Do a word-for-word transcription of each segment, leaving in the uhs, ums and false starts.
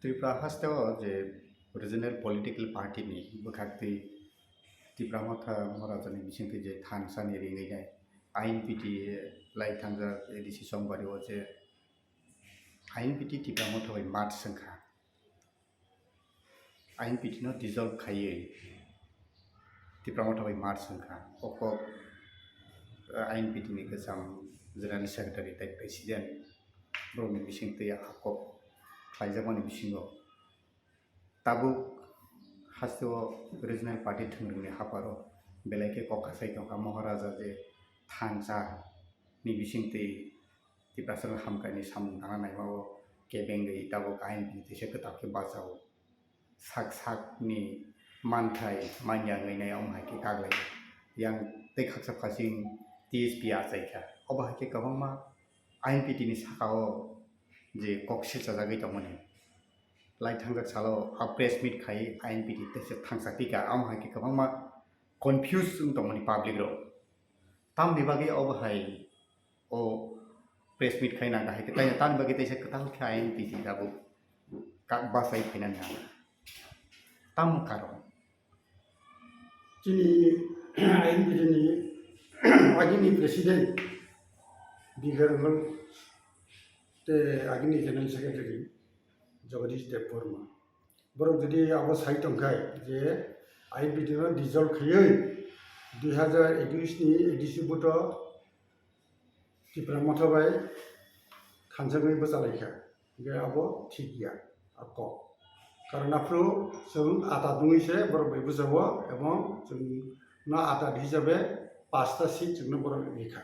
Tripura hasteo je regional political party ni bwkhaktwi Tipra Motha Maharaja ni bisingtwi je thansa ni ringwi nai I N P T lai thangjak A D C Chongbario je I N P T Tipra Motha bai mat swngkha. I N P T no dissolve khaiwi Tipra Motha bai mat swngkha. O kok, eh, I N P T ni kwcham General Secretary tei President borokni bisingtwi a kok khlaijakmani bisingo tabuk hasteo regional party thwngrwngni hapharo belai khe kok kasai tongkha Maharaja je thansa ni bisingtwi Tiprasarok hamkrai ni samung tangna naima o kebengwi tabuk I N P T teisa kwtal khe bachao. Sak sak ni manthai manya wngwi nai omo hai khe kaglai yang tei khaksa khasing T S P achai kha. Obo hai khe kwbangma I N P T ni saka o je kok silchajagwi tongmani. Lai thangjak salo a press meet khai I N P T teisa thangsa tika omo hai khe kwbangma confuse wng tongmani public rok. Tamni bagwi obo hai o press meet khai nang hai khe taino tamni bagwi teisa kwtal khe I N P T tabuk kak bachai phaina nang. Tamo karon. Chini I N P T ni agini president Bihar Hall te agini general secretary Jagadish Debbarma. Borok jodi abo sai tongkhai je I N P T no dissolve khaiwi dui hazar ekush ni A D C buto Tipra Motha bai thansa wngwi bwchalaikha. Hingkhe abo thik ya, a kok. Karon aphuru chwng ata dungwi se borok bai bwchao, ebong chwng no ata hisabe pasta seat chwngno borok rikha.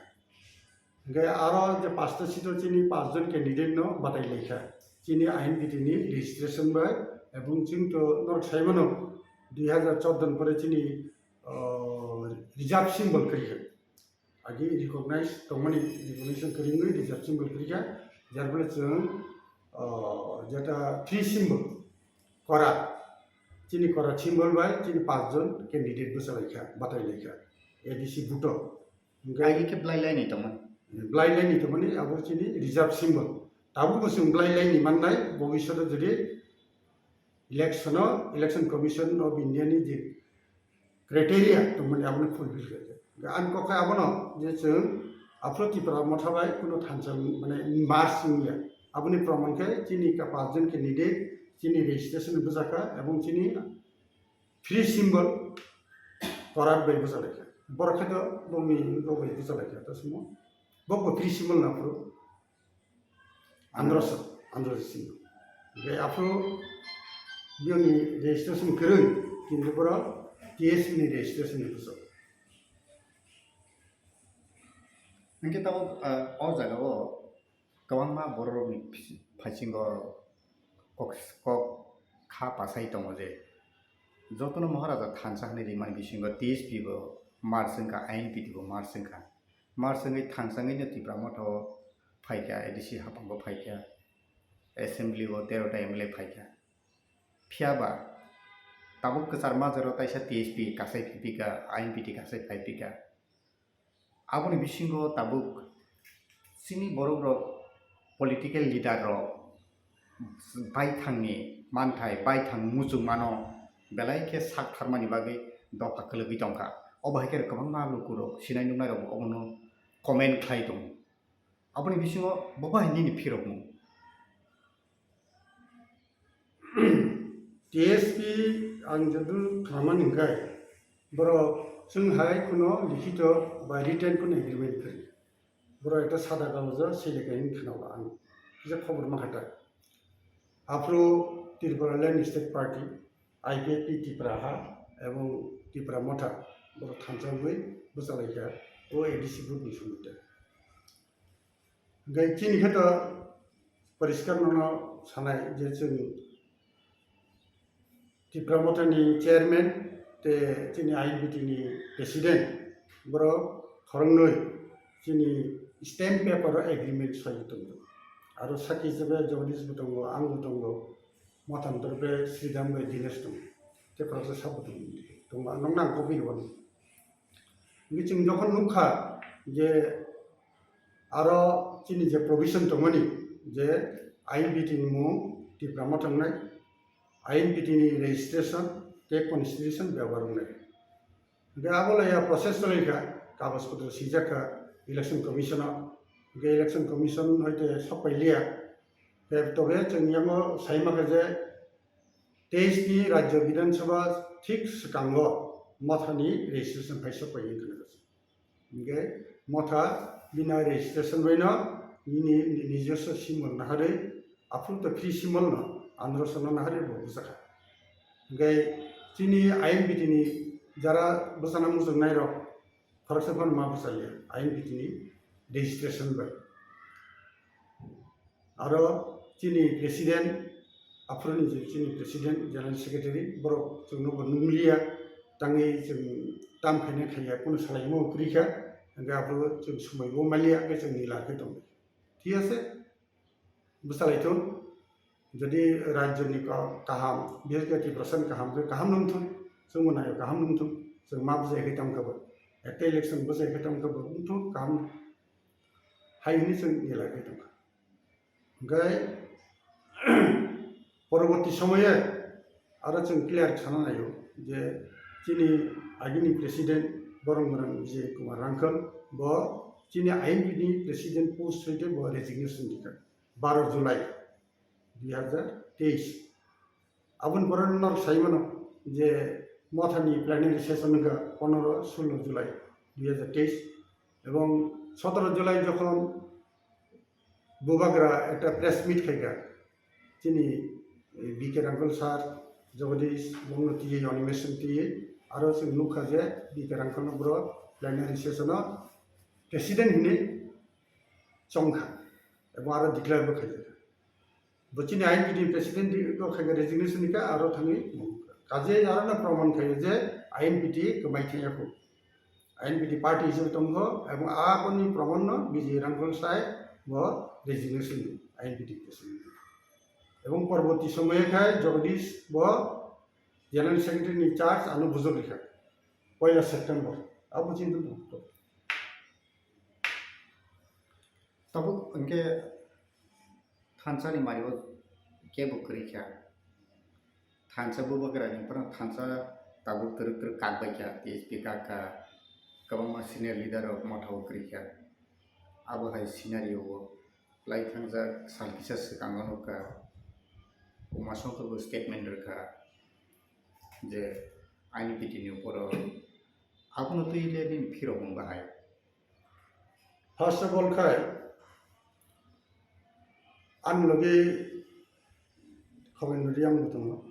Hingkhe aro je pasta seat o chini pachjon candidate no batai laikha. Chini I N P T ni registration bai, ebong chwng to norok saimano dui hazar chordo ni pore chini, oh, reserve symbol kwrwikha. Agi recognize tongmani, recognition kwrwngwi reserve symbol kwrwikha, jar phale chwng, oh, jeta three symbol, kora, chini kora symbol bai chini pachjon candidate bwchalaikha, batailaikha, A D C buto. Hingkhe agi khe blai laini tongmani. Blai laini tongmani, abo chini reserve symbol. Tabukbo chwng blai laini mannai, bobishoto jodi election o, Election Commission of India ni je criteria tongmani abono fulfill khaijak. Ang kok khe abono je chwng aphuru Tipra Motha bai kuno thansa mane merge wngya. Aboni proman khe chini ka pachjon candidate chini registration bwjakha ebong chini three symbol korat bai bwchalaikha. Borok khe to bongni rok bai bwchalaikha to sumo. Bokbo three symbol na phuru. Androso, Androso sini. Hingke aphuru biyoni registration kwrwi, kintu borok T S P ni registration ni bwswk. Hingke tabuk, ah, o jaga o kwbangma borok rokni phi-, phaisingo kok, kok kha pasai tongo je jotono Maharaja thansa hinwi rimani bisingo T S P bo merge wngkha, I N P T bo merge wngkha. Merge wngwi thansa wngwi no Tipra Motha o phaikha, A D C haphango phaikha, assembly o terota M L A phaikha. Phiyaba tabuk kwchar majaro taisa T S P kasai phipikha, I N P T kasai phaipikha. Aboni bisingo tabuk chini borok rok political leader rok baithangni manthai, baithang muchungmano belai khe sak tharmani bagwi dopha kwlwgwi tongkha. Obo hai khe kwbangma lukurok sinai nuknairokbo obono comment khlai tongo. Aboni bisingo bo bai nini phirokmung. T S P ang joto khamani hingkhe borok chwng hai kuno likhito bai written kuno agreement kwrwi. Borok ekta sada kagojo swi lekha hwn khwnao ang kisa khobor mankha ta. Aphuru Tripura Land State Party, I P F T Tipra ha ebong Tipra Motha borok thansa wngwi bwchalaikha o A D C group ni somite. Hingkhe chini khe to poriskar nono sanai je chwng Tipra Motha ni chairman tei chini I N P T ni president borok khoroknwi chini stamp paper o agreement soi tongo. Aro sakhi hisabe Jagadish bo tongo, ang bo tongo, Motha ni torofe Sridham bai Dinesh tongo. Tei khoroksa sabo tongo. Tongo, ang nokno ang kobui rwmani. Hingke chwng jokhon nukha je aro chini je provision tongmani je I N P T ni mung Tipra Motha wngnai, I N P T ni registration tei constitution byabar wngnai. Hingke abo laiya process choli kha, kagoj potro sijak kha election commission o, hingke election commission hoite sok pai liya. Tei tobe chwng yango sai ma kha je teis ni Rajya Bidhan Sabha thik swkango Motha ni registration phai sok pai wngkha. Hingke Motha bini registration bai no nini nijoswo simol naharwi, aphuru to free simol no andro sono naharwi bo bwsakha. Hingke chini I N P T ni jara bwsana muchungnai rok khoroksa phano ma bwsaliya I N P T ni registration bai. Aro chini president, aphuruni je chini president, general secretary, borok chwngno bo nungliya, tangwi chwng tam khaina khaiya, kunu salaimo kwrwi kha, hingke aphuru chwng swmaibo maliya, hingke chwng nila khe tongo. Thik ase? Bwsalaithung, jodi rajyoni ka-, kaham, bises khe Tiprasani kaham khe kaham nungthung, chwngbo naio kaham nungthung, chwng ma bwsai khe tongkha bo, ekta election bwsai khe tongkha bo, wngthung kaham, hai hwnwi chwng nila khe tongkha. Hingke poroborti somoye aro chwng clear sana naio je chini agini president borong borong Vijay Kumar Rangkhal bo chini I N P ni president post hoite bo resignation dikha baro July dui hajar teis. Aboni pore norok sai mano je Mothani plenary session wngkha pondro solo July dui hajar teis ebong sotoro July jokhon Bubagra ekta press meet khaikha, chini, eh, B K Rangkhal sir, Jagadish, bongno twiwi, animation twiwi, aro chwng nukha je B K Rangkhalno boro plenary session o president hinwi chongkha, ebo aro declare bo khaijak. Bo chini I N P T president di-, bo khaikha resignation ni kha, aro thangwi mungkha. Kaje aro no proman khaio je I N P T kwmai thangya kho. I N P T party hisabe tongo, ebong aboni proman no B J Rangkhal sai bo resignation di, I N P T president. Ebong porborti somoye khai Jagadish bo General Secretary ni charge ano bujok rikha, poila September. Abo chini tabuk hingke thansa ni mari o kebo kwrwi kha. Thansa Bubagra ni phano thansa tabuk twrwk twrwk kak bai kha, T S P kak kha, kwbangma senior leader rok Motha o kwrwi kha. Abo hai scenario o lai thangjak sal kisa swkango nukha, Uma Shankar bo statement rwkha je I N P T ni upor o, abono twi le bini phirok wng bahai. First of all khai, ani logi Khabendra Reang bo tongo,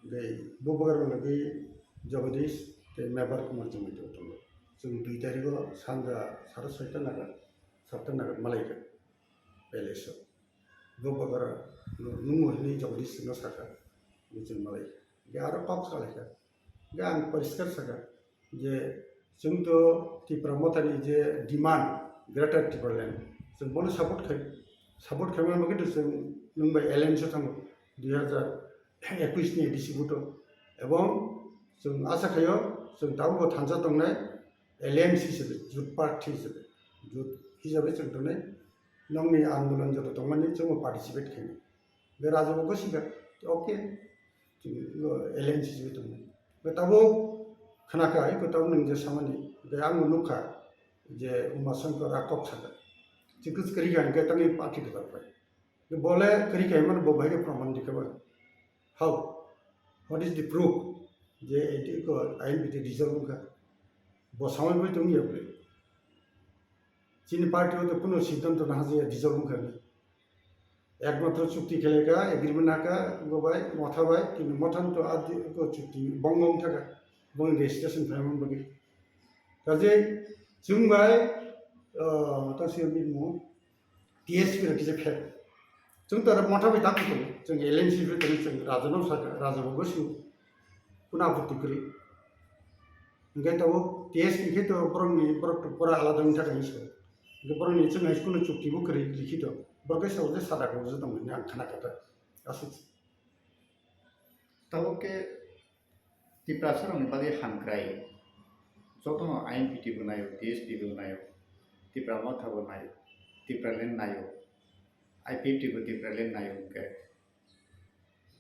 tei Bubagra logi Jagadish tei Mebar Kumar Chumui bo tongo. Chwng dui tarikh o sanja sare soita nagar, satta nagar malaikha palace o. Bubagra no nungo hinwi Jagadish no sakha, hinwi chwng malaikha. Hingke aro kok salaikha. Hingke ang poriskar sakha je chwng to Tipra Mothani je demand Greater Tipraland, chwng bono support khai, support khaima bagwi to chwng nwng bai alliance o thango dui hajar ekush ni A D C vote o. Ebong chwng asa khaio chwng tabukbo thansa tongnai alliance hisabe, jut party hisabe, jut hisabe chwng tongnai nokni andolon joto tongmani chwngbo participate khainai. Be raja bo gosika, okay. Chwng, o, alliance simi tongmani. Be tabuk khnakha, iko tabuk nwng je samani, be ang nukha je Uma Shankar a kok saka. Chikis kwrwi kha hingke tangwi party kwtal pai. Be bole kwrwi kha himano bo bai khe proman dikha ba. How? What is the proof? Je eti ko I N P T dissolve wngkha. Bo samai bai tongya bole. Chini party o to kuno siddhanto na hajaya dissolve wngkha ni. Ekmatro chukti khelai kha, agreement hakha, bo bai, Motha bai, kintu Motha to adi ko chukti bong bong thaka, bong registration phaimani bagwi. Kaje chwng bai, ah, ta simi mo, T S P rok kisa phek. Chwng to aro Motha bai tak tongo, chwng L N C bai tongo, chwng raja no saka, raja bo gosio. Kuna aputti kwrwi. Hingke tabuk T S P khe to borokni, borok to pura alada wngkha kaisa. Hingke borokni chwng hai kuno chukti bo kwrwi likhito. Borok khe sabo je sada kok je tongmani ang khana kha ta. Aswk. Tabuk khe Tiprasa rokni bagwi hamkrai. Jotono I N P T bo naio, T S P bo naio, Tipra Motha bo naio, Tipraland naio, I P F T bo Tipraland naio hingke.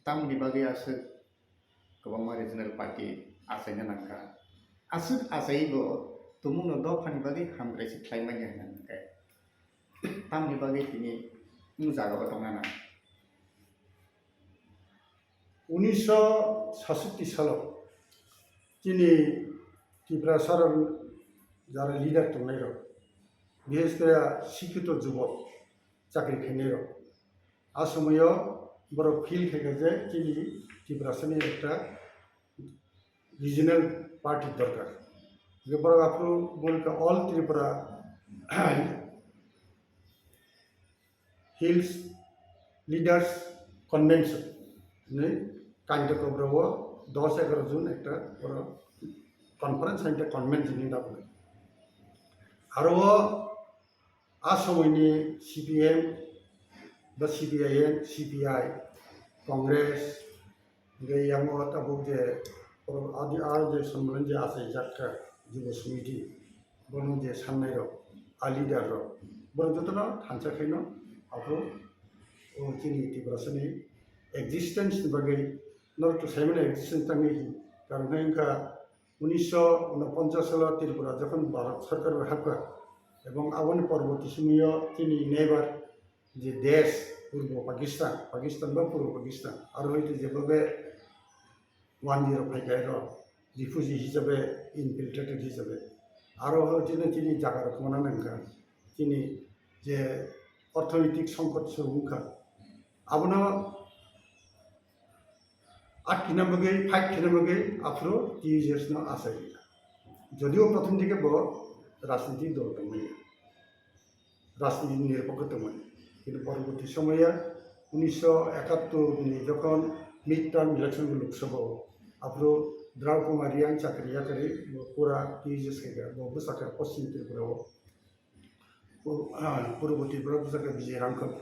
Tamoni bagwi aswk kwbangma regional party achaina nangkha. Aswk achaiwi bo tumungno dophani bagwi hamkraisa khlai manya hwnwi nangkhe. Tamoni bagwi tini o jagao tongna nang. Unisho sasatti salo chini Tiprasarok jara leader tongnairok, bishes kore sikkito jubok chakri khainairok, a somoyo borok feel khaikha je chini Tiprasani ekta regional party dorkar. Je borok aphuru buini kha All Tripura Hills Leaders Convention hinwi Kanyatokobra o dos egaroh June ekta borok conference hai khe convention hinwi daphlai. Aro o a somoini C P M ba C P I M, C P I, Congress, hingke yango tabuk je oro adi aro je Sombalan je achaijak kha Jubo Samiti, bono je sannairok, a leaderrok, borok jotono thansa khaino aphuru o chini Tiprasani existence ni bagwi norok to saimano existence tangwi hi, karon khe wngkha unisho unoponchas salo Tripura jokhon Bharat Sarkar bai hapkha, ebong aboni porborti somoyo chini neighbor je desh Purbo Pakistan, Pakistan ba Purbo Pakistan, aro hoite jebobe wanjwi rok phaikha ero refugee hisabe, infiltrated hisabe, aro hoite chini jaga rok mano nangkha, chini je orthonoitik songkot se wngkha, abono atkina bagwi, fight khina bagwi aphuru T U J S no achai rikha. Jodio prothom dike bo rajniti dol tongmani, rajniti nirpokho tongmani. Kintu porborti somoya unisho ekattor ni jokhon mid term election bo Lok Sabha o, aphuru Draw Kumar Reang chakri yakari bo pura T U J S khaikha, bo bwsakha Poschim Tripura o. Pur-, ah, Purbo Tripura bwsakhe Bijay Rangkhol.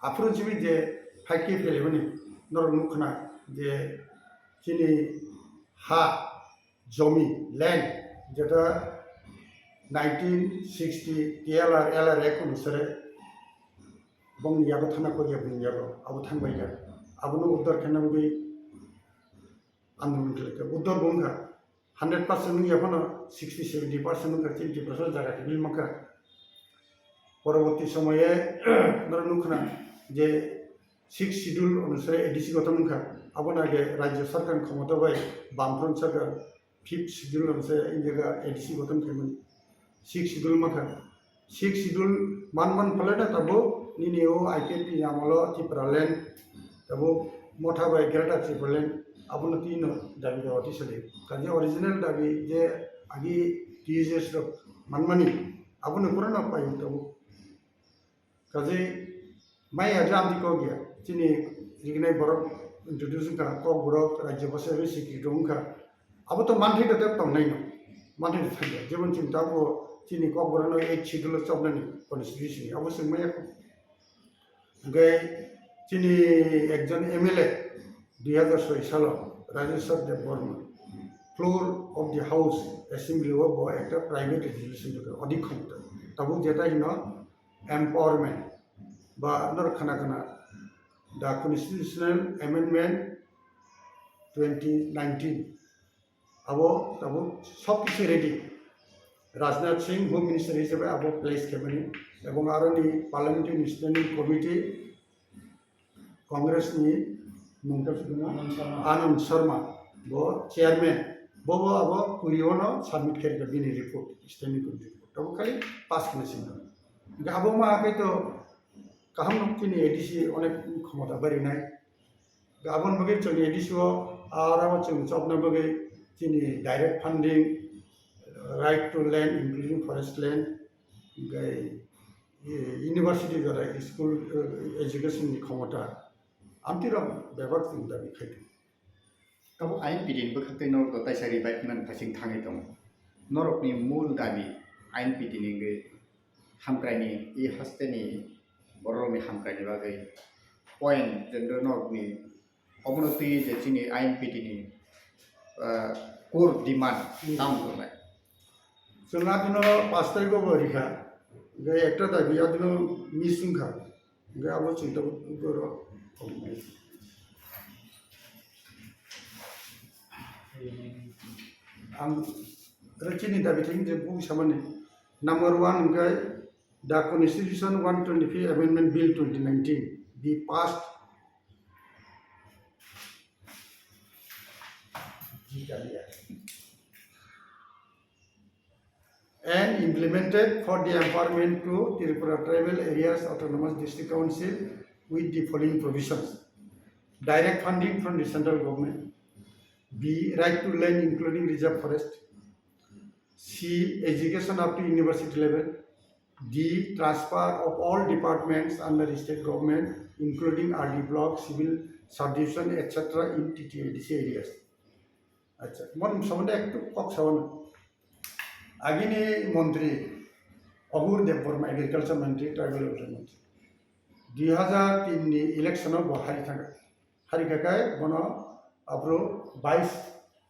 Aphuru chini je fight khe phelemani norok nukkhna je chini ha, jomi, land, jeta nineteen sixty T L R, L R Act onusare bongni yago thana koriya bini yago abo thangbaikha. Abono uddar khaina bagwi andolon khlaikha. Uddar bo wngkha. Hundred percent wngya phano sixty seventy percent wngkha chini Tiprasa jaga tebili mankha. Poroborti somoye norok nukkhna je sixth schedule onusare A D C gothon wngkha. Abono age rajya sarkar ni khomota bai Bamfront sarkar fifth schedule onusare India A D C gothon khaimani. Sixth schedule mankha. Sixth schedule man man phalai na tabuk nini o I P F T ni amolo Tipraland tabuk motha bai Greater Tipraland abono twi no dabi dawa tisali. Kaje original dabi je agi T U J S rok manmani abono pura no pai tabuk. Kaje mai aja amdi kok ya chini rignai borok introduce wngkha, Kokborok Rajya Basa secretary wngkha. Abo to manthai da tongnai no, manthai da thangya. Jemon chini tabuk chini Kokborok no eighth schedule o chopnani constitution ni, abo chwng maya kho. Hingke chini ekjon M L A dui hazar soi salo Rajeshwar Debbarma floor of the house assembly o bo ekta private resolution rwkha, odik khomota. Tabuk jeta hino empowerment ba norok khana khana the constitutional amendment twenty nineteen. Abo tabuk sob kisu ready. Rajnath Singh Home Minister hisabe abo place khaimani ebong aroni Parliamentary Standing Committee Congress ni mungta Anand Sharma. Anand Sharma bo chairman, bo bo abo kurio no submit khaikha bini report, standing committee report. Abo khali pass khna singkha. Hingke abo ma hakai to kaham no chini A D C onek khomota barinai. Aboni bagwi chwng A D C o aro chwng chopna bagwi chini direct funding, right to land, including forest land, hingke, eh, university jora school, eh, education ni khomota. Amtwi rok bebak chwng dabi khai tongo. Tabuk I N P T ni bwkhaktwi norok to taisa revive man phasing thangwi tongo. Norokni mul dabi I N P T ni wngwi hamkraini, e hasteni bororokni hamkraini bagwi point jendro norokni obono twi je chini I N P T ni, ah, core demand Hmm. tamo tongnai. Chwng adino pash tarikh o bo rikha, hingke ekta dabi adino miss wngkha, hingke abo chwng tabuk goro. Ang rechini dabi thani je buku samani. Number one hwnkhe the Constitution one twenty-five Amendment Bill twenty nineteen be passed. And implemented for the empowerment to Tripura Tribal Areas Autonomous District Council with the following provisions. Direct funding from the central government. B, right to land including reserve forest. C, education up to university level. D, transfer of all departments under the state government, including R D block, civil subdivision, et cetera in T T A D C areas. Acha, mon somonde ektu kok sawan. Agini montri Abur Debbarma, agriculture montri, tribal welfare montri. Dui hajar tin ni election o bo hari thangkha. Hari khakai bono aphuru vice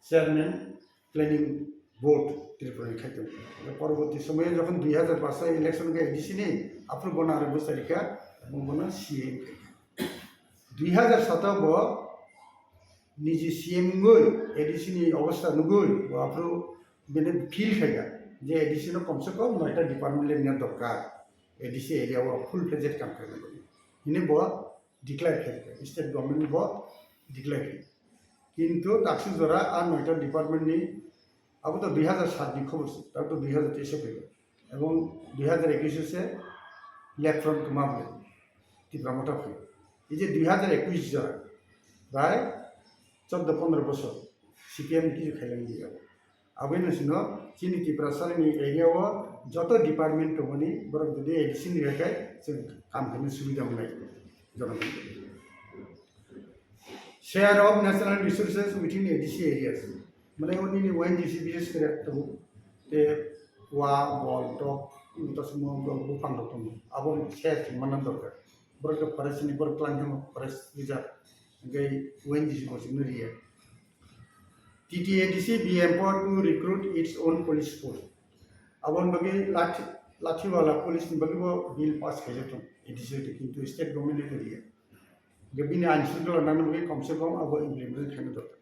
chairman planning board Tripura ni khai tongo. Porborti somoyo jokhon dui hajar paanch election khe A D C ni, aphuru bono aro bwsari kha, bono C M khai kha. Dui hajar sat o bo niji C M wngwi A D C ni obostha nugwi bo aphuru bini feel khai kha je A D C no komse kom noita department le nina dorkar. A D C area o full fledged kam khaina bagwi. Hini bo declare khai kha, state government bo declare khai. Kintu taksuk jora a noita department ni abo to dui hajar sat ni khobor se, abo to dui hajar teis o phaibo. Ebong dui hajar ekush o se left front kwma ble Tipra Motha phai. Ei je dui hajar ekush jora bai choddo pondro bosor C P M kichu khailang di abo. Aboni sino chini Tiprasani area o joto department tongmani borok jodi A D C ni bai khai chwng kam khaina subida wngnai jonogon. Share of natural resources within A D C areas. Mane oni ni O N G C bises kore tongo. Te wa, bol, tok, tasmo, bol, buphang rok tongo. Abo share manna dorkar. Borok forest ni borok tlang forest reserve. Hingke O N G C bo chwngno riya. T T A D C be empowered to recruit its own police force. Aboni bagwi lathi, lathiwala police ni bagwi bo bill pass khaijak thung A D C, kintu state government ni riya. Hingke bini ain shrunkhala nangna bagwi komse kom abo implement khaina dorkar.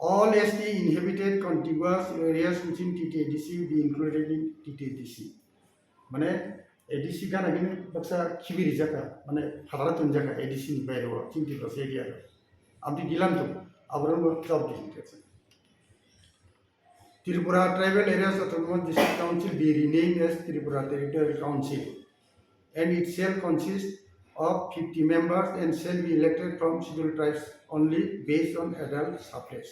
All S T inhabited contiguous areas within T T A D C be included in T T A D C. Mane A D C gana gini baksa khibi rijaka, mane phatara tonjaka A D C ni baire o, chini Tiprasa area o. Amtwi gilam tongo, aborok no chop di hinwi. Tripura Tribal Areas Autonomous District Council be renamed as Tripura Territorial Council and it shall consist of fifty members and shall be elected from Scheduled Tribes only based on adult suffrage.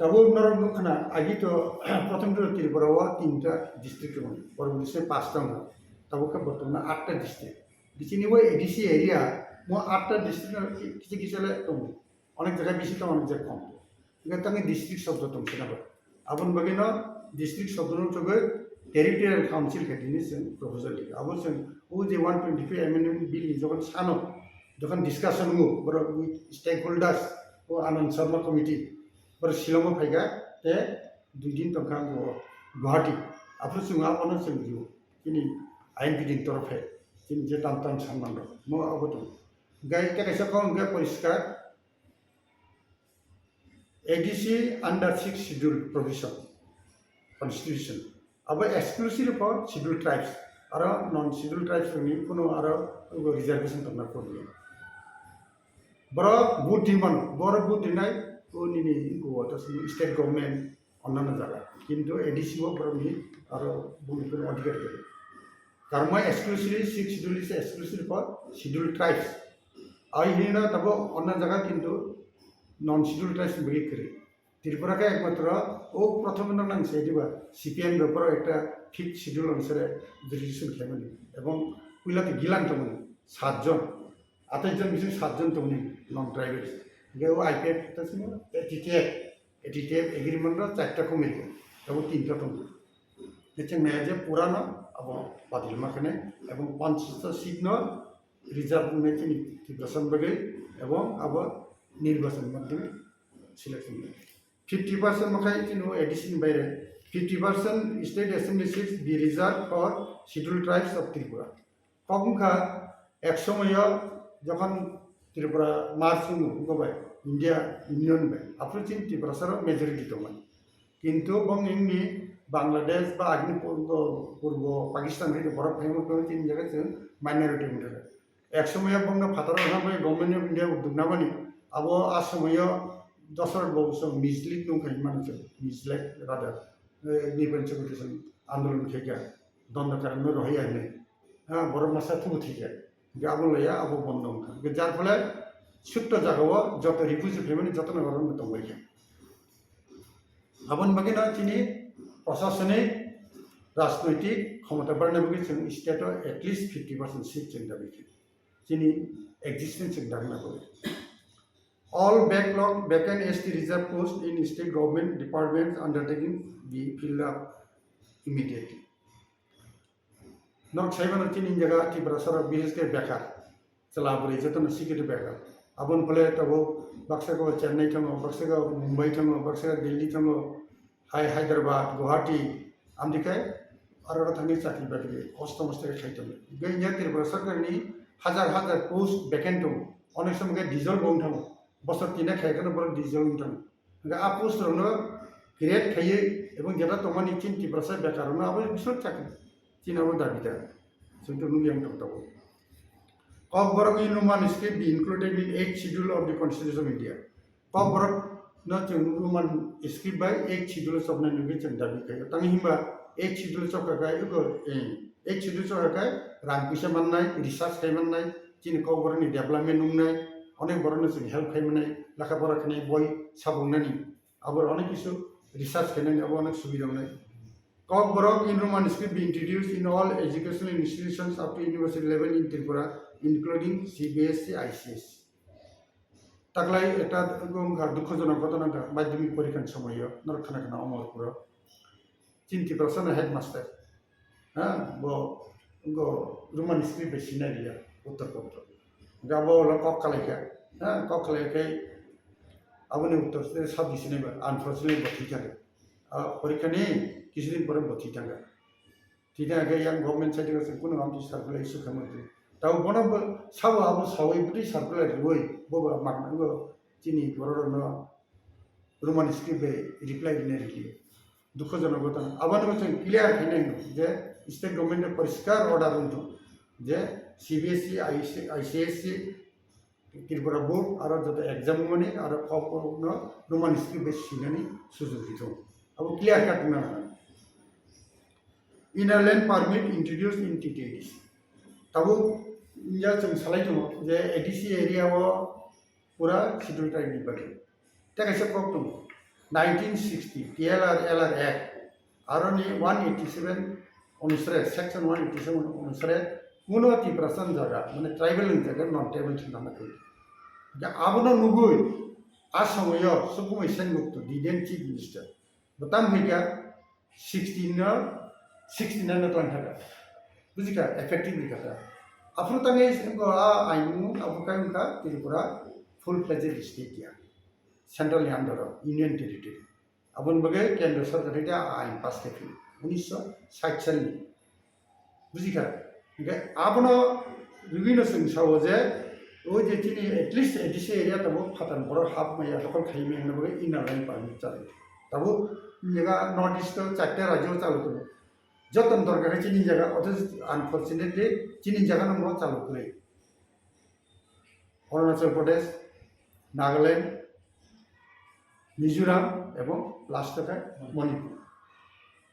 Tabuk norok nukha na, agi to prothom to Tripura o tinta district tongo, porborti se pasta tongo, tabuk khe bortomano atta district. Bichini o A D C area mo atta district no kisa kisa le tongo, onek jaga bisi tongo, onek jaga kom. Hingke tangwi district shobdo tong sina bo. Aboni bagwi no district shobdo no chugwi territorial council khe tini chwng proposal rikha. Abo chwng o je one twenty-five amendment bill ni jokhon sano, jokhon discussion wngo, borok with stakeholders, o Anand Sharma committee, borok Shillong o phaikha, te dui din tongkha bo Guwahati. Aphuru chwng abono chwng rw, chini I N P D ni torof hai, chini je tam tam sanman rok, mo abo tong. Gai te kaisa kok hwnkhe poriskar, A D C under sixth schedule provision, constitution. Abo exclusive for scheduled tribes. Aro non scheduled tribes ni kuno aro reservation tongna porliya. Borok vote rimano, borok vote rinai, o nini go to state government, onnano jaga. Kintu A D C o borokni aro bumung adhikar kwrwi. Karma exclusively, sixth schedule is exclusive for scheduled tribes. Ai hino tabo onno jaga kintu non scheduled tribes ni bagwi kwrwi. Tripura khe ekmatro o prothom no nang se diba C P M rok borok ekta fifth schedule onusare jurisdiction khlaimani. Ebong puila te gilan tongmani satjon, atais jon bising satjon tongmani non tribals. Hingke o I P F ta simo, T T F, A T T F agreement no charta committee, abo tinta tongo. Kecheng naya je purano abo badil ma khane, ebong panchta seat no reserve wngwi chini Tiprasa bagwi, ebong abo nirbachan madhyame selection wngwi. Fifty percent makhai chini A D C ni baire, fifty percent state assembly seats be reserved for scheduled tribes of Tripura. Kok wngkha, ek somoyo jokhon Tripura merge wngwi bai India Union bai. Aphuru chini Tiprasa rok majority tongmani. Kintu bong wngni Bangladesh ba agini purbo, purbo Pakistan hai borok phaima khe chini jaga chwng minority wngkha. Ek somoyo bongno phataro hambai Government of India duknamani abo a somoyo Dosrat Babu song mislead nungkha himano chwng, mislead rather, eh, ni panchayat andolon khaikha, dondo karanno rohaiya hinwi. Ha, borok masa thubu thikha. Hingke abo laya, abo bondo wngkha. Hingke jar phole sutto jagao joto refugee phaimani jotono oro tongbaikha. Aboni bagwino chini prosasonik, rajnoitik khomota barna bagwi chwng state o at least fifty percent seat chwng dabi khe. Chini existence chwng dagna bagwi. All backlog vacant S T reserve post in state government departments undertaking be filled up immediately. Nok saimano chini jaga Tiprasa rok bises khe bekar. Chwla bwrwi jotono sikiri bekar. Aboni phole tabuk baksa go Chennai thango, baksa go Mumbai thango, baksa go Delhi thango, hai Hyderabad, Guwahati, amtwi khe aro oro thangwi chakri bakri kosto mosto khe khai tongo. Hingke India Tripura Sarkarni hajar hajar post vacant tongo. Onek somo khe dissolve wng thango. Bosor tini khai kheno borok dissolve wng thango. Hingke a post rokno create khaiwi ebong jeta tongmani chini Tiprasa bekar rokno abo bisor chakri. Chini abo dabi da. Chwng to nukya wng tong tongo. Kokborok in Roman script be included in eighth schedule of the Constitution of India. Kokborok no chwng Roman script bai eighth schedule chopnai nugwi chwng dabi khaio. Tang himba eighth schedule chopkha khe ego, eh, eighth schedule chopkha khe rang puisa mannai, research khai mannai, chini kokborok ni development wngnai, onek borok no chwng help khai mannai, lekha pora khnai, boi sabungnani. Abo onek kisu research khainani abo onek subida wngnai. Kokborok in Roman script be introduced in all educational institutions up to university level in Tripura, including C B S E, I C S E. Taklai ekta wngkha dukhojonok ghotona wngkha madhyamik porikhani somoyo norok khana khana Omorpuro. Chini Tiprasano headmaster. Ha, bo, bo Roman script bai sinai liya, uttor patra. Ga bo ulo kok kalaikha. Ha, kok kalaikhe aboni uttor se sabji sinai ba, unfortunately bo thwi thangkha. A, porikhani kisudin pore bo thwi thangkha. Thwi thangkhe yang government side o se kuno amtwi circular issue khaimani. Tabo bono bo sabo abo sawi bwtwi circular riwi bo bo mak nango chini borok rokno Roman script bai reply rina rikliya. Dukhojonok ghotona. Aboni bo chwng clear khainai hino je state government ni poriskar order wngthung je C B S E, I C S E, Tripura board aro joto exam mani aro kokborok no Roman script bai sinani sujog hithung. Abo clear cut wngna nango. Inner line permit introduced in T T A D C. Tabuk ya chwng salai tongo je A D C area o pura schedule tribe ni bagwi. Tei kaisa kok tongo, nineteen sixty T L R L R Act, aroni one eighty seven onusare, section one eighty seven onusare kuno Tiprasa ni jaga, mane tribal ni jaga non tribal thwna nangwi. Hingkhe abono nugwi a somoyo Sukumai Sengupt, the then chief minister, bo tamo hai kha sixty no, sixty nine no twlang kha, bujikha, effective rikha ta. Aphuru tangwi sengko a aimung abo kai wngkha Tripura full fledged state ya, central ni under o, union territory. Aboni bagwi kendra sarkar hai khe a ain pass khe phino unisho sait salni. Bujikha? Hingkhe abono rwino chwng sao je, o je chini at least A D C area tabuk phatar borok hapmaya, dokhol khaimaya hwnwi bagwi inner line permit chali. Tabuk jaga North East o charta rajyo chalo tongo. Jotoni dorkar khe chini jaga, othocho unfortunately chini jaga no mo chalo kwrwi. Arunachal Pradesh, Nagaland, Mizoram ebong last o khe Manipur.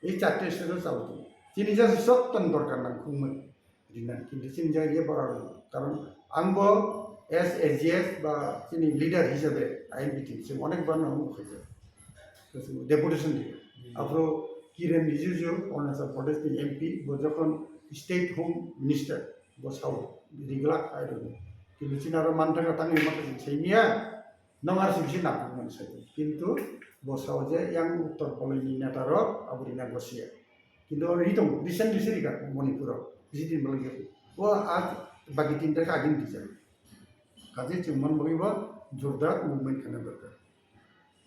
Ei charta state o chalo tongo. Chini just jotoni dorkar nang khungmani rinani. Kintu chini jaga ye bara rw. Karon ang bo as A G S ba chini leader hisabe I N P T chwng onek bar no wngkha. Deputation di. Aphuru Kiren Rijiju, Arunachal Pradesh ni M P, bo jokhon State Home Minister, bo sao, riglak hai rw. Kintu chini aro manthaka tangwi maka chwng saimiya. Nong R C B C nangkukmani sai. Kintu bo sao je yang uttor poloini neta rok abo rina gosia. Kintu ori tong recently se rika Manipur o bisi din bolong ya. O a bagi tin ta agin di jang. Kaje chwng man bagwi bo jordar movement khana dorkar.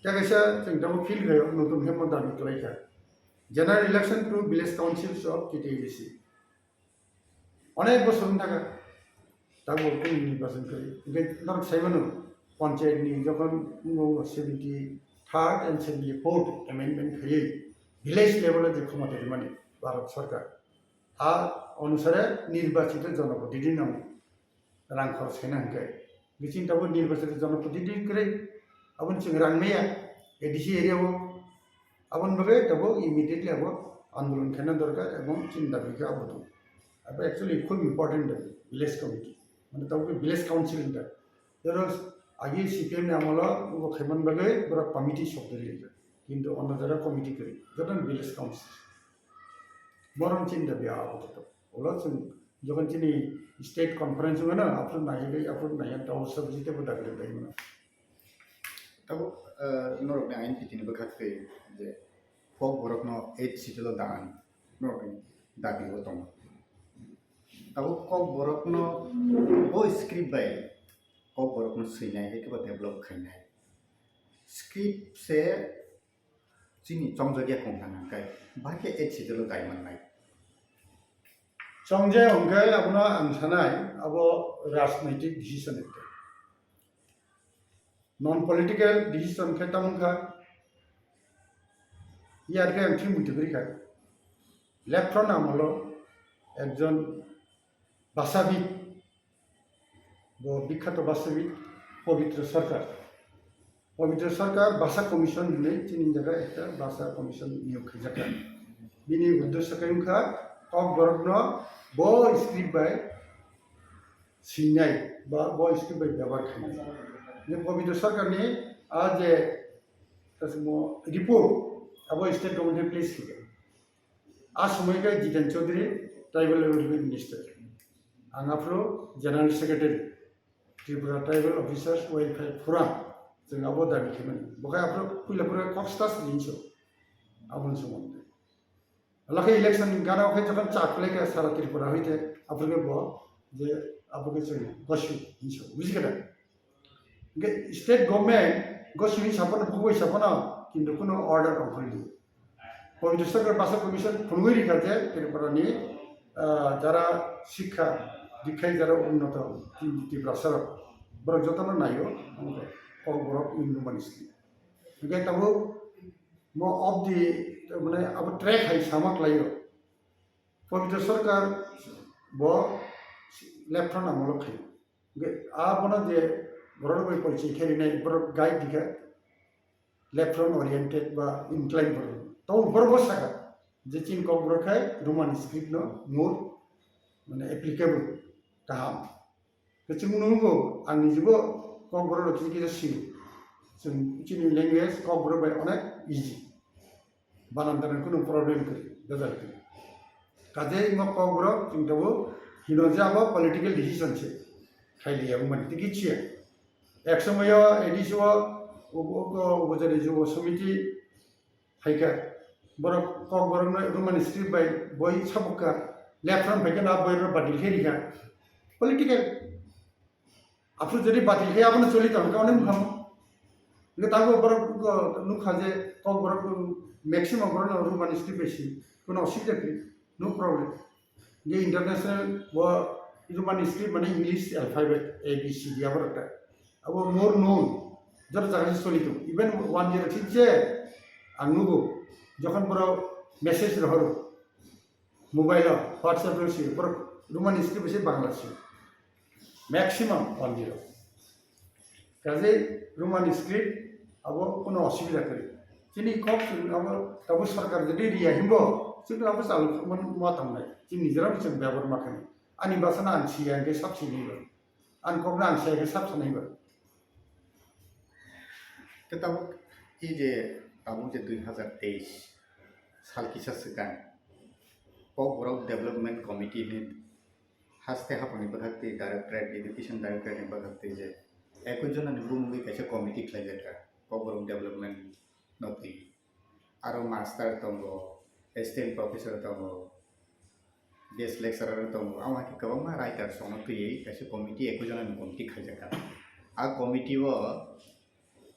Tei kaisa chwng tamo feel khayo notun khe mo dabi kwlai kha. General election to village councils of T T A D C. Onek bosor wng thangkha. Tabuk kunu nirbachon kwrwi. Hwnkhe norok sai mano, panchayat ni jokhon wngkha seventy third and seventy fourth amendment khaiwi village level o je khomota rimani Bharat Sarkar, a onusare nirbachito jonoprotidini nang rang khorch khaina hwnkhe. Hwnkhe chini tabuk nirbachito jonoprotidini kwrwi, aboni chwng rang maya A D C area o. Aboni bagwi tabuk immediately abo andolon khaina dorkar ebong chini dabi khe abo tong. Abo actually khub important dabi, village committee. Mane tabuk village council hinda. Jero agi C P M ni amolo obo khaiman bagwi borok committee sok dori rijak. Kintu ono jora committee kwrwi, jotono village council. Borom chini dabi abo to. Ulo chwng jokhon chini state conference wngmano, aphuru naiwi, aphuru naiwi, ta ulo sabji tebo dabi dabi mano. Tabuk, eh, norokni ain pitini bwkhak twi je Kokborokno eighth schedule o dan norokni dabi o tongo. Tabuk Kokborokno bo script bai Kokborokno swinai hai khe bo develop khainai. Script se chini chongjagya kong thang hwnkhe, bahai khe eighth schedule o dai mannai. Chongjaya hwnkhe abono ang sanai, abo rajnaitik decision ekta. Non political decision khe tamo wngkha, yar khe ang thwi muitu kwrwi kha. Left front amolo ekjon bhashabid, bo bikhato bhashabid Pabitra Sarkar. Pabitra Sarkar Bhasa Commission hinwi chini jaga ekta Bhasa Commission niyog khaijakha. Bini uddesyo khe wngkha Kokborokno bo script bai swinai ba bo script bai byabar khainai. Ni Pabitra Sarkarni a je kasimo report abo state government place khaikha. A somoi khe Jiten Chaudhary, Tribal Development Minister. Ang aphuru General Secretary, Tripura Tribal Officers Welfare Forum. Chwng abo dabi khaimani. Bo khe aphuru puila phuru kok stas rinso. Aboni somondo. Alakhe election gana khe jokhon cha khlai khe sara Tripura hoite aphuru khe bo je abo khe chwng gosu hinso. Buji khe da? Hingke state government gosi sapono, bugui sapono, kintu kuno order ongkhorli. Pabitra Sarkar Bhasa Commission phunugui rikha je Tripura ni, ah, jara sikha dikhai jara unnoto Tiprasa rok, borok jotono naio, kok borok Hindu mani sini. Hingke tabuk mo of the, mane abo track hai sama khlaio. Pabitra Sarkar bo left front amolo khaio. Hingke abono je borok bai policy khe rinai borok guide dikha left front oriented ba incline borok. To borok bo saka je chini Kokborok khai Roman script no more mane applicable kaham. Khe chwng nungo ang nijibo Kokborok rok kisa kisa sio. Chwng chini language Kokborok bai onek easy. Banan tangwi kunu problem kwrwi, bejal kwrwi. Kaje imo Kokborok chwng tabuk hino je abo political decision se. Khailiya wngmani tei kichiya. Ek somoyo A D C o, o, o, o, Upajari Jubo Samiti phaikha. Borok Kokborokno Roman script bai boi sabukha. Left front phaikha na boi rok badil khe rikha. Political. Aphuru jodi batil khe abono choli tong khe onek mungkha. Hingke tabuk borok nukha je Kokborok maximum borok no Roman script bai si. Kuno osubida kwrwi. No problem. Hingke international bo Roman script mane English alphabet A B C D aborok ta. Abo more known. Joto jaga se choli tong. Even one year thik je ang nugo. Jokhon borok message rohoro. Mobile o WhatsApp o si, borok Roman script se Bangla si. Maximum one zero. Kaje Roman script abo kuno osubida kwrwi. Chini kok chwng abo tabuk sarkar jodi riya himbo, chwng abo chalo man ma tangnai. Chini nijera chwng byabar ma khainai. Ani bwsano ang siya hingke sab sinai ba. Ang kokno ang siya hingke sab sanai ba. Khe tabuk, e je tabuk je dui hazar teis sal kisa swkang Kokborok Development Committee ni haste haphangni bwkhak twi Directorate, Education Directorate ni bwkhak twi je ekoi jona ni bumungwi kaisa committee khlaijakha Kokborok Development no twi. Aro master tongo, assistant professor tongo, guest lecturer tongo, amo hai khe kwbangma writers rokno twiwi kaisa committee, ekoi jona ni committee khaijakha. A committee o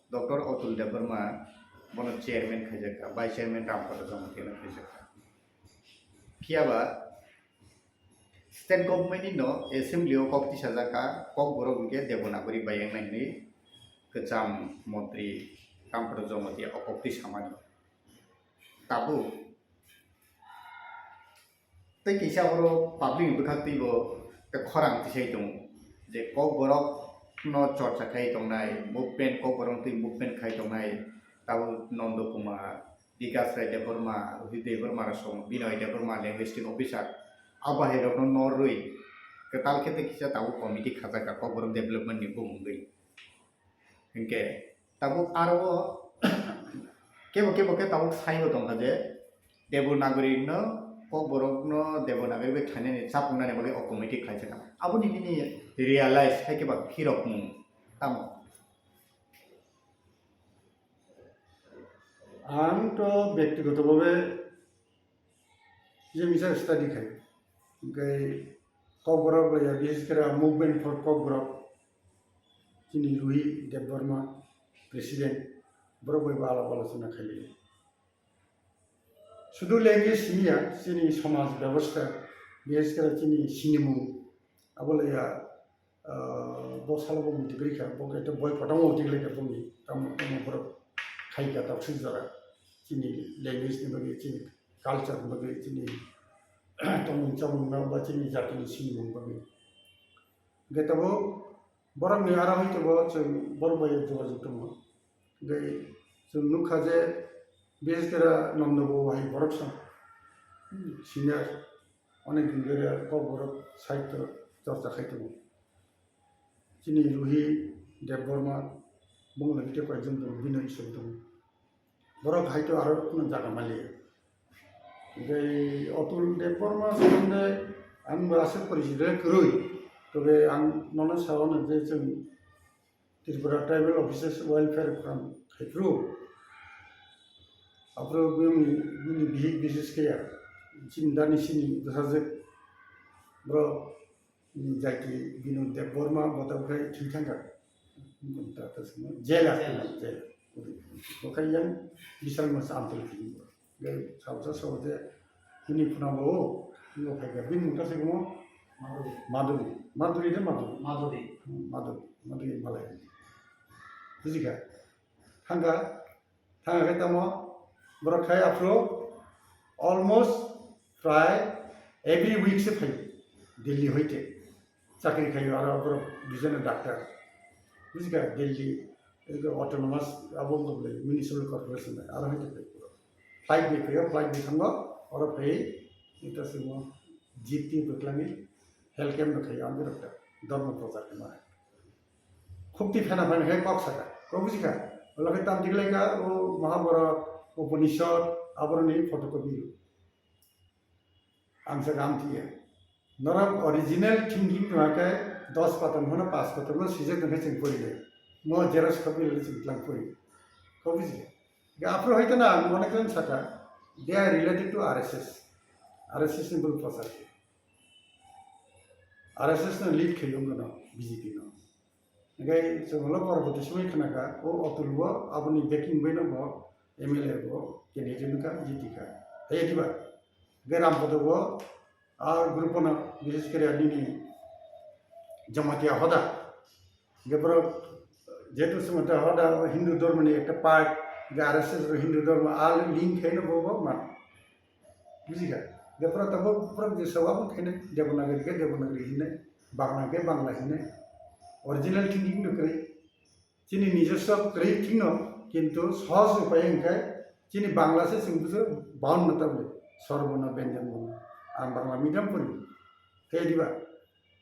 Doctor Atul Debbarma bono chairman khaijakha, vice chairman Rampada Jamatia no khaijakha. Phiya ba State government ni no assembly o kok tisajak kha, Kokborok hwnkhe Devanagari bai wngnai hwnwi kwcham montri Kampra Jamatia o kok tisamani. Tabuk tei kisa oro public ni bwkhak twibo tei khorang tisai tongo je Kokborok no chorcha khai tongnai, movement, Kokborok twi movement khai tongnai, tabuk Nondo Kumar, Bikas Rai Debbarma, Rohit Debbarma rok song, Binoy Debbarma, linguistic officer, abo hai rokno norwi kwtal khe tei kisa tabuk committee khajak kha Kokborok development ni bumungwi. Hinkhe tabuk aro kebo kebo khe tabuk saibo tongkha je Devanagari no Kokborok no Devanagari bai khainani chapungnani bagwi o committee khlaijak kha. Aboni nini realize hai khe ba phirokmung tamo? Ang to bektigoto bhabe je misa study khai, hwnkhe Kokborok laiya, bises khe Movement for Kokborok, chini Ruhi Debbarma, president, borok bai bo alap alochona khailai. Sudu language siniya, chini somaj bebosta, bises khe chini sinimung, abo laiya, ah, bo salo bo muitu kwrwi kha, bo khe boi kotorma muitu kwrwi kha boni, tamo tamo borok khai kha taksik jora. Chini language ni bagwi, chini culture ni bagwi, chini tongmung chamung no ba chini jati ni sinimung bagwi. Hwnkhe tabuk borok ni aro hai tabuk chwng borok bai jogajog tongo. Hwnkhe chwng nukha je bises khe Nondo bo hai borok song senior. Onek din dhori Kokborok sahityo chorcha khai tongo. Chini Ruhi Debbarma, bongni logite koyekjon tongo, Binoy Iswar tongo. Borok hai to aro kunu jaga maliya. Tei Atul Debbarma somonde ang bo aswk porichito kwrwi. Tobe ang nono sawano je chwng Tripura Tribal Officers Welfare Forum khaipru. Aphuru bini, bini bihik bises khe ya. Chini dani sini bwsajwk borok, bini jati Binod Debbarma, bo tabuk khai thwi thangkha. Jail. Jail. Bo khai yang bisal mas amtol kini. Gai salsa saote hini phuna bo, ngo phaikha, bini mung ta se kumo? Madhuri. Madhuri. Madhuri de Madhuri? Madhuri. Hmm, Madhuri. Madhuri malai. Bujikha? Thangkha? Thangkha khe tamo? Borok khai aphuru almost prai every week se phaio. Delhi hoite. Chakri khaio aro borok duijon doctor. Bujikha? Delhi, ego autonomous, abo wngkha bwlai municipal corporation bai, aro hai tongthai borok. Flight bai phaio, flight bai thango, oro phai, ita simo jeep twi bwkhlangwi health camp no khaio, ang borok ta, dhormo prochar khaima hai. Khukti phena phena khai kok saka, kok bujikha? Olo khai tam tiklaika, o Mahabharata, Upanishad, aboroni photocopy. Ang sa gam tiya. Norok original thinking tongkha khe dos patar hwnno panch patar no sijak tongkhe chwng pori de. Mo xerox copy le chwng tlang pori. Ko buji. Ga aphuru hoito na ang onek jon saka, they are related to R S S. R S S ni bul prochar. R S S no lead khayo no B J P no. Hingke chwng ulo porborti somoi khna kha, o Atul bo aboni backing bai no bo M L A bo candidate wngkha, jiti kha. Hai diba? Hingke Rampada bo a group no, bises kore nini Jamatia hoda. Hingke borok jehetu Jamatia hoda Hindu dhormo ni ekta part, hingke R S S bo Hindu dhormo a link khaino bo bo man. Bujikha? Hingke pura tabuk pura je sabo khaino Devanagari khe Devanagari hinai, Bangla khe Bangla hinai. Original thinking no kwrwi. Chini nijoswa kwrwi thwino, kintu sohoj upai hwnkhe chini Bangla se chwng bujo baunno ta bwlwi. Swarborno, Byanjanborno. Ang Bangla medium pori. Khe diba?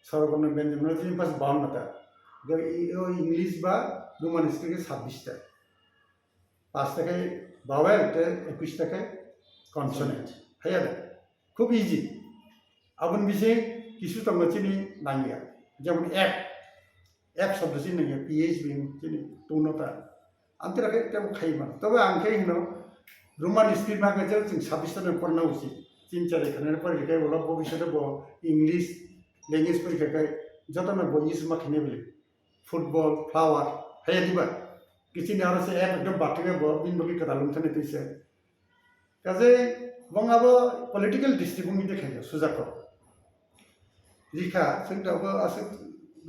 Swarborno, Byanjanborno chini pas baunno ta. Hwnkhe i-, o English ba Roman script khe sabbish ta. Pas ta khe vowel tei ekwis ta khe consonant. Haiya da? Khub easy. Aboni bising kisu tongo chini nangya. Jemon app. App shobdo chini nangya, P H B chini tungno ta. Amtwra khe tebo khai mano. Tobe ang khe hino Roman script ma khe chwng sabbish ta no porna uchi. Tin char khana pore khe ulo bobishote bo English language porikha khe jotono bo use ma khainai bwlwi. Football, flower, haiya diba? Kichini aro se app ekdom bathwngya bo, bini bagwi kwtal wngthani twi se. Kaje bong abo political district wngwi de khaija, sujak kok. Rikha, chwng tabuk aswk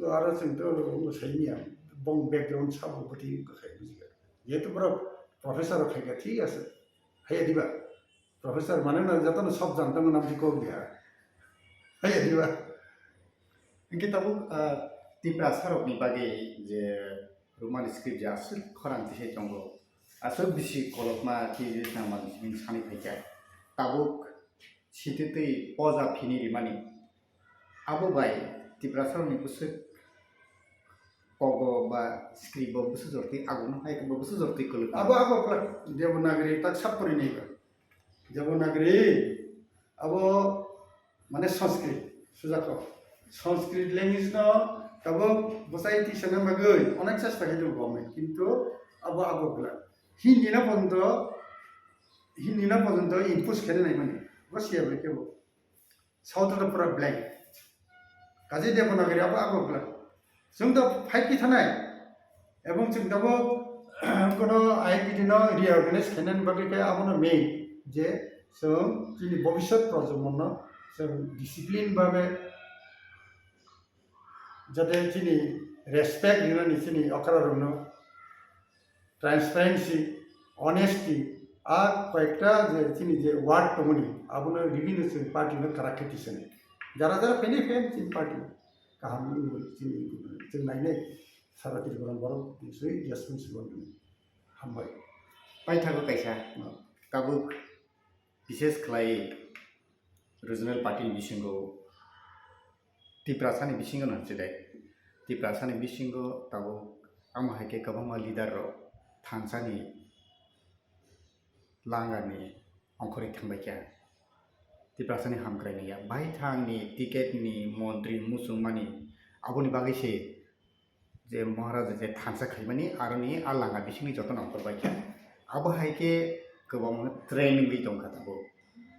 aro chwng to saimanya, bong background sabo bwtwi kwkhai bujikha. Jehetu borok professor rok khaikha, thik ase. Haiya diba? Professor mane na jotono sob janta mwnam di kok dia. Haiya diba? Hingke tabuk, ah, Tiprasa rokni bagwi je Roman script je aswk khorang tisai tongo, aswk bisi kolokma twijwi tangmani hwnwi sani phaikha. Tabuk sititwi poja phini rimani. Abo bai Tiprasa rokni bwswk kogo ba script bo bwswk jortwi agono hai bo bwswk jortwi kwlwk. Abo, abo kwlwk Devanagari tak sap pori nai ba. Devanagari abo mane Sanskrit, sujako. Sanskrit language no tabuk bwsai tisana bagwi onek chesta khai tongo government, kintu abo, abo bwla. Hindi no pojonto, Hindi no pojonto impose khaina naimani. Bo siya bai kebo. South to pura blank. Kaje Devanagari abo, abo bwla. Chwng to fight khe thanai. Ebong chwng tabuk kono I P T no reorganize khainani bagwi khe abono main je chwng chini bobiswt projomonno chwng discipline babe jate chini respect rinani chini okra rokno transparency, honesty, a koyekta je chini je word tongmani abono ribini chwng party no kwrak khe tisani. Jara jara phainai phaiyani chini party kaham wngwi chini chwng nainai. Sara Tripura borok biswi responsible wngwi. Hambai. Paithago kaisa, tabuk bises khlai regional party ni bisingo Tiprasani bisingo no hwnchilai. Tiprasani bisingo tabuk amo hai khe kwbangma leader rok thansani langani ongkhorwi thangbaikha. Tiprasani hamkrai naiya. Baithangni ticket ni montri muchungmani aboni bagwi se je Maharaja je thansa khaimani aroni a langa bisingni jotono ongkhorbaikha. Abo hai khe kwbangma trend wngwi tongkha tabuk.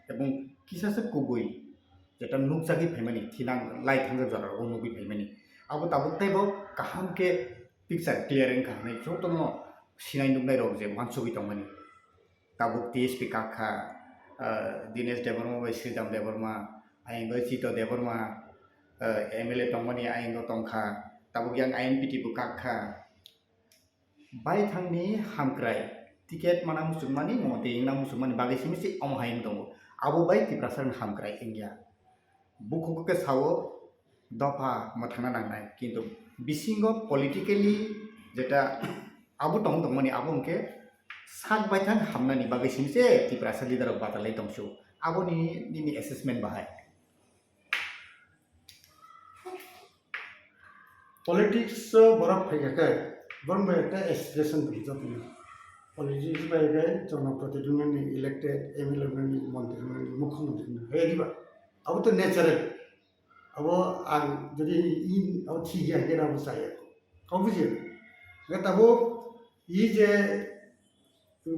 Ebong kisa se kubui jeta nukjagwi phaimani, thinang lai thangjak jora rogo nugwi phaimani. Abo tabuk teibo kaham khe picture clear wngkha hinwi jotono sinai nuknai rok je wansugwi tongmani. Tabuk T S P kakha, ah, Dinesh Debbarma bai Sridham Debbarma, ayang bai Chito Debbarma, ah, M L A tongmani ayang tongkha, tabuk yang I N P T bo kakha. Baithangni hamkrai ticket mana muchungmani, mo tei wngna muchungmani bagwi simi se omo hai wng tongo. Abo bai Tiprasa ni hamkrai wngya. Bukhuk khe sao dopha mwthangna nangnai, kintu bisingo politically jeta abo tong tongmani abo hwnkhe sak baithang hamnani bagwi simi se Tiprasa leader rok batalai tongsu. Aboni nini assessment bahai? Politics o borok phaikha khe, borok bai ekta aspiration dong jotoni. Politics bai khe jonoprotidinani elected M L A nani, montri nani, mukhyamantri nani, hai diba? Abo to natural. Abo ang jodi in, abo thik ya, khe abo chaya. Kau buji? Khe tabo i je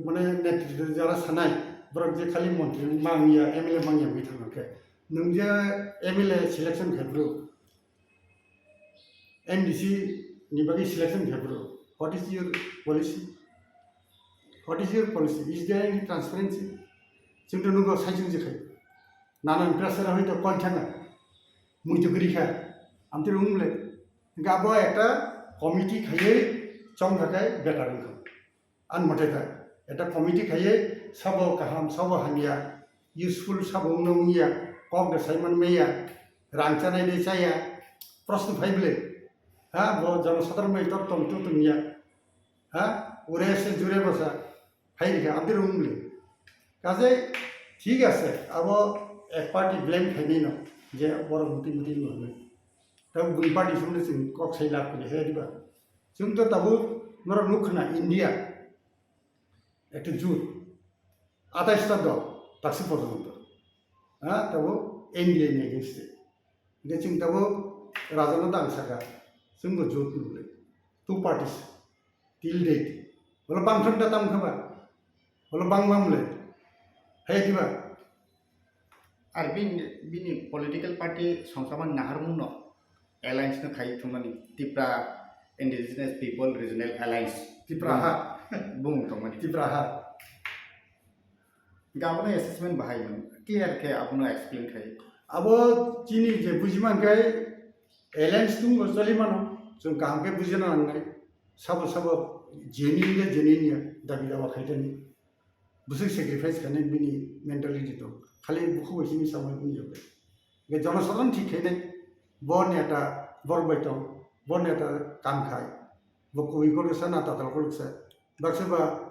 mane netritwo jara sanai, borok je khali montri mangya, M L A mangya wngwi thangkha khe, nwng je M L A selection khai bro, M D C ni bagwi selection khai bro, what is your policy? What is your policy? Is there any transparency? Chwng to nugo sai chwng je khai. Nanan pressure hoi to kol thanga. Mui to gri kha. Amtwi rung le. Ga bo ekta committee khaiwi chong kha khai better wng kha. Ang mote ta, eta committee khaiwi sabo kaham, sabo hamya, useful sabo wngno wngya, kok de saiman maya, rang chanai de chaya, proshno phai bwle. Ha, bo jono sadharon bai tor tong tu tongya. Ha, ure se jure bwsa, phai rikha, abdi rung bwle. Kaje, thik ase, abo ek party blame khainai no, je borok muti muti wngwi. Tei bui party songno chwng kok sai lab khe he diba? Chwng to tabuk norok nuk khna India ekta jut atais ta dol taksi porjonto. Ha, tabuk N D A ni against e. Hingke chwng tabuk raja no tang saka, chwng bo jut nuk le. Two parties till date. Bolo bang thang ta tam kha ba? Bolo bang mam le. Hai diba? Ar bini, bini political party songchaman naharmung no alliance no khai thumani Tipra Indigenous People Regional Alliance. Tipra ha. Bung tongmani. Tipra ha. Ga abono assessment bahai mano. Clear khe abono explain khai. Abo chini je bujiman kai Alliance tungbo choli mano, chwng kaham khe bujina nangnai. Sabo sabo genuine ya, genuine ya, dabi dawa khaitani. Bwswk sacrifice khainai bini mentality tong. Khali bukhuk bai simi samai bini yokhe. Ge jonosadharon thik khainai, bo neta borok bai tong, bo neta kam khai. Bo kubui koloksa na tatal koloksa. Baksa ba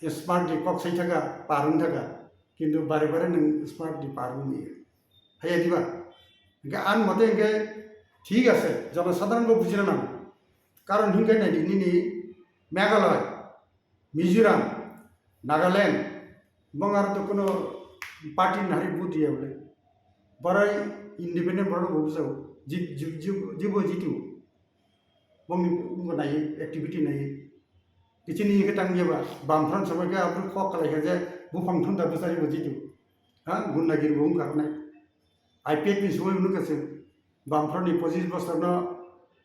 smart di kok sai thaga, parung thaga. Kintu bare bare nwng smart di parung ni. Haya diba? Ge an mote ge thik ase, jonosadharon bo bujina nango. Karon hinkhe nai di nini Meghalaya, Mizoram, Nagaland, bong aro to kono party ni hari vote ya bole. Borai independent borok bo bujao. Jib, jib, jib, jibo jitu. Bongni wngkha nai, activity nai. Kichini hingke tang yeba, bamphran samai khe abro kok kalai kha je buphang thun da bwsari bo jitu. Ha, gundagiri bo wngkha nai. I P F ni samai wngkha se, bamphran ni pochis bosor no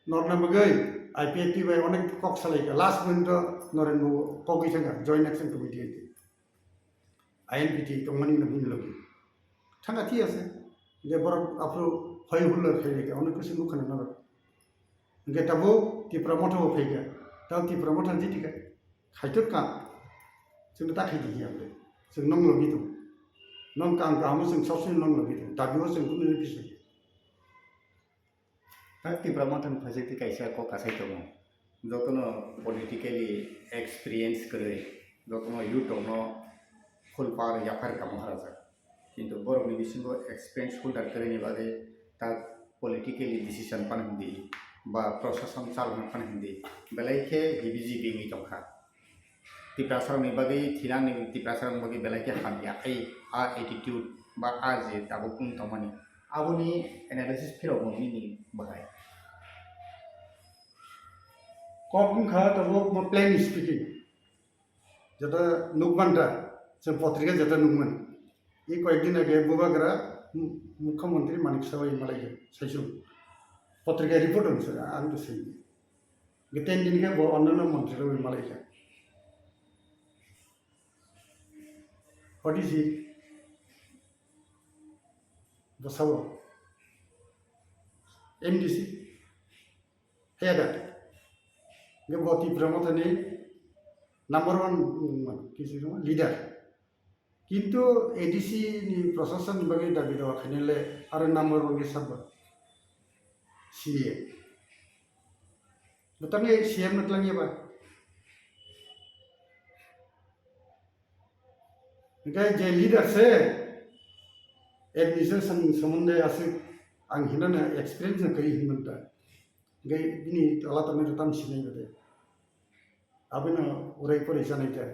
norna bagwi I P F ni bai onek kok salai kha. Last moment o Noren bo kogwi thangkha, Joint Action Committee hai. I N P T tongmani no buini logi. Thangkha thik ase. Hingke borok aphuru hoi hulla khailai kha, onek kisi nukha na norok. Hingke tabuk Tipra Motha bo phaikha. Tabuk Tipra Motha jiti kha. Khaitor ka. Chwng ta khaidi hiya ble. Chwng nong logi tong. Nong kam kam chwng sab sini nong logi tong. Dabi o chwng kunu ni bisai. Tak Tipra Motha ni phaisakti kaisa kok kasai tongo. Jotono politically experience kwrwi, jotono youth rokno phul par yaphar kamo harajak. Kintu borokni bisingo experience holder kwrwini bagwi tak politically decision phano hindi ba prosason chalokna phano hindi belai khe hibi jibi wngwi tongkha. Tiprasarokni bagwi, thinangni Tiprasarokni bagwi belai khe hamya, ai a attitude ba a je tabuk wng tongmani, aboni analysis phirokbo nini bahai? Kok wngkha tabuk bo plain speaking. Jeta nukman da, chwng potrika jeta nukman. I koyekdin age Bubagra mu-, Mukhyamantri Manik Saha bai malaikha, saisung. Potrika report wngse, ang to sei. Geten din khe bo onnanno montri rok bai malaikha. What is it? Bwsao M D C. Heda. Ge bo Tipra Motha ni number one, mm, kisi leader. Kintu A D C ni prosason ni bagwi dabi dawa khainai le aro number one khe sabo C A. Bwtangni C M no twlangya ba? Hingke je leader se administration somonde aswk ang hinana experience no kwrwi hinmanta. Hingke bini tola tongmani tam sinai bade. Abino urai porai sanai ta.